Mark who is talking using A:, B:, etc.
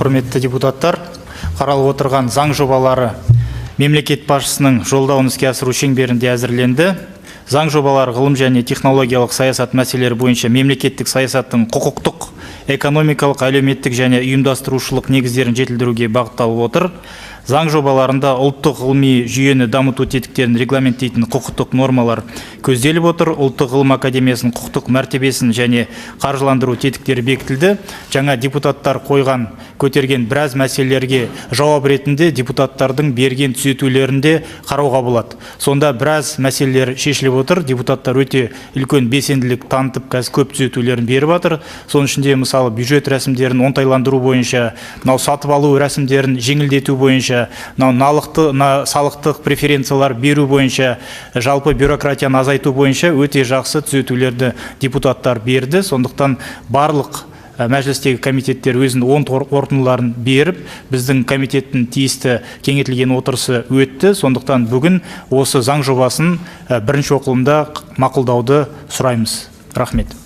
A: Құрметті депутаттар, қаралып отырған заң жобалары мемлекет басшысының жолдауын іске асыру шеңберінде әзірленді. Заң жобалары ғылым және технологиялық саясат мәселелері бойынша мемлекеттік саясаттың құқықтық, экономикалық, әлеуметтік және ұйымдастырушылық негіздерін жетілдіруге бағытталып отыр. Заң жобаларында ұлттық ғылыми жүйені дамыту тетіктерін регламенттейтін құқықтық нормалар көзделіп отыр. Ұлттық ғылым академиясының құқықтық мәртебесін және қаржыландыру тетіктері бекітілді. Жаңа депутаттар қойған, көтерген біраз мәселелерге жауап ретінде депутаттардың берген түзетулерінде қарауға болады. Сонда біраз мәселелер шешіліп отыр. Депутаттар өте үлкен белсенділік танытып, қазір көп түзетулерін беріп жатыр. Соның ішінде, мысалы, бюджет рәсімдерін оңтайландыру бойынша, мынау сатып алу рәсімдерін жеңілдету бойынша, мынау налықты, мына салықтық преференциялар беру бойынша, жалпы бюрократияны азайту бойынша өте жақсы түзетулерді депутаттар берді. Сондықтан барлық мәжілістегі комитеттер өзінің оң қорытындыларын беріп, біздің комитеттің тиісті кеңейтілген отырысы өтті. Сондықтан бүгін осы заң жобасын бірінші оқылымда мақұлдауды сұраймыз. Рахмет.